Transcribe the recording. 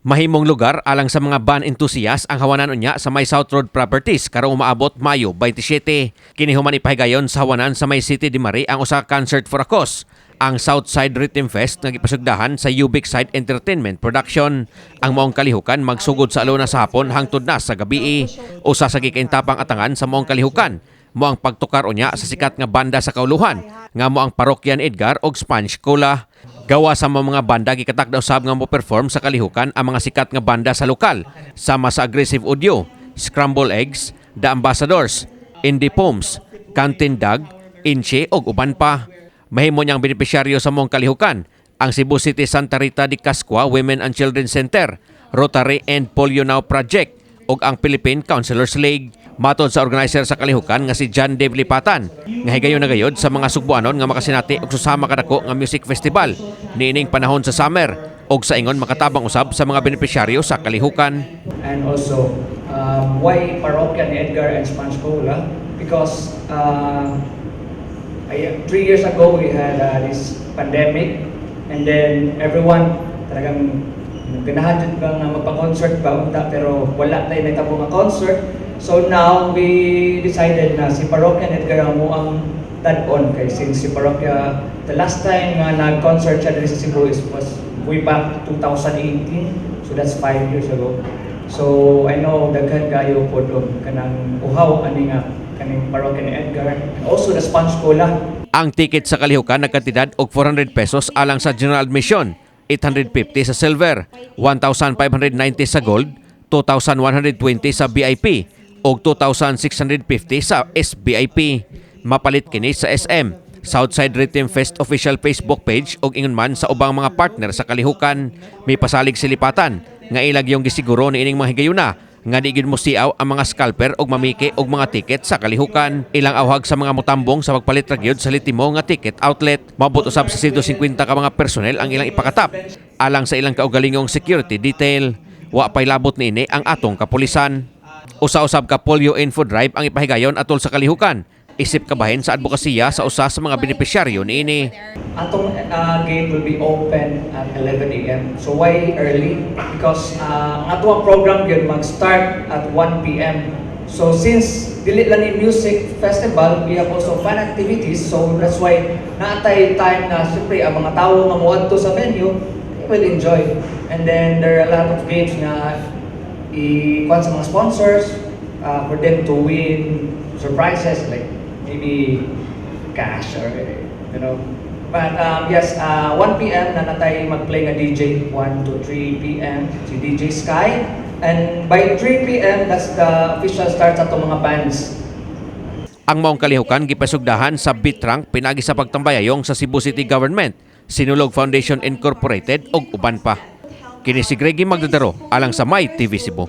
Mahimong lugar alang sa mga band enthusiast ang hawanan unya sa may South Road Properties karong umaabot Mayo 27. Kini human ipahigayon sa hawanan sa may City de Marie ang usa ka concert for a cause, ang Southside Rhythm Fest nga gipasugdahan sa Ubic Side Entertainment Production. Ang maong kalihukan magsugod sa aluna sa hapon hangtod na sa gabii. Usa sa gikaintapang atangan sa maong kalihukan mo ang pagtukar unya sa sikat nga banda sa kauluhan nga mo ang Parokya ni Edgar og Sponge Cola. Gawa sa mga banda, gikatakda usab nga mo perform sa kalihukan ang mga sikat nga banda sa lokal sama sa Aggressive Audio, Scramble Eggs, The Ambassadors, Indie Poems, Canteen Dog, Inche og uban pa. Mahimo niyang benepisyaryo sa maong kalihukan ang Cebu City Santa Rita de Cascua Women and Children Center, Rotary and Polio Now Project ug ang Philippine Counselors League. Matod sa organizer sa kalihukan nga si John Dave Lipatan, nga higayon na gayod sa mga Sugbuanon nga makasinati og susama kadako nga music festival niining panahon sa summer og sa ingon makatabang usab sa mga benepisyaryo sa kalihukan. And also, why Parokya ni Edgar and Sponge Cola? Because 3 years ago, we had this pandemic and then everyone talagang ganahan jud ba nga magpa-concert ba unta, pero wala tayo nahitabo nga concert. So now we decided na si Parokya ni Edgar ang mo ang dad-on kay since si Parokya, the last time nga nag-concert siya diri sa Cebu was way back 2018, so that's 5 years ago. So I know daghan kayo pod og kanang uhaw ani nga kaning Parokya ni Edgar and also the Sponge Cola. Ang ticket sa kalihukan nagkantidad og 400 pesos alang sa general admission, 850 sa silver, 1,590 sa gold, 2,120 sa VIP ug 2,650 sa SVIP. Mapalit kini sa SM, Southside Rhythm Fest official Facebook page ug ingon man sa ubang mga partner sa kalihukan. May pasalig si Lipatan nga ilag yung gisiguro ni ining mga higayuna nga di gyud mosiaw ang mga scalper og mamiki og mga tiket sa kalihukan. Ilang awhag sa mga mutambong sa pagpalit ra gyud sa litimo nga ticket outlet. Moabot usab sa 150 ka mga personnel ang ilang ipakatap alang sa ilang kaugalingong security detail. Wa pay labot niini ang atong kapulisan. Usa-usab ka polio info drive ang ipahigayon atol sa kalihukan, isip kabahin sa advokasya sa usa sa mga benepisyaryo niini. Atong gate will be open at 11 a.m. So why early? Because ang atong program gyud mag-start at 1 p.m. So since dili lang ni music festival, we have also fun activities. So that's why naatay time na siyempre ang mga tao nga moadto sa venue, they will enjoy. And then there are a lot of games nga i-kuan sa mga sponsors for them to win surprises like maybe cash or. But yes, 1 p.m. na natay mag-play nga DJ, 1 to 3 p.m. si DJ Sky. And by 3 p.m., that's the official start sa atong mga bands. Ang maong kalihukan gipasugdahan sa Bitrank pinagi sa pagtambayayong sa Cebu City Government, Sinulog Foundation Incorporated ug uban pa. Kini si Greggy Magdadaro alang sa My TV Cebu.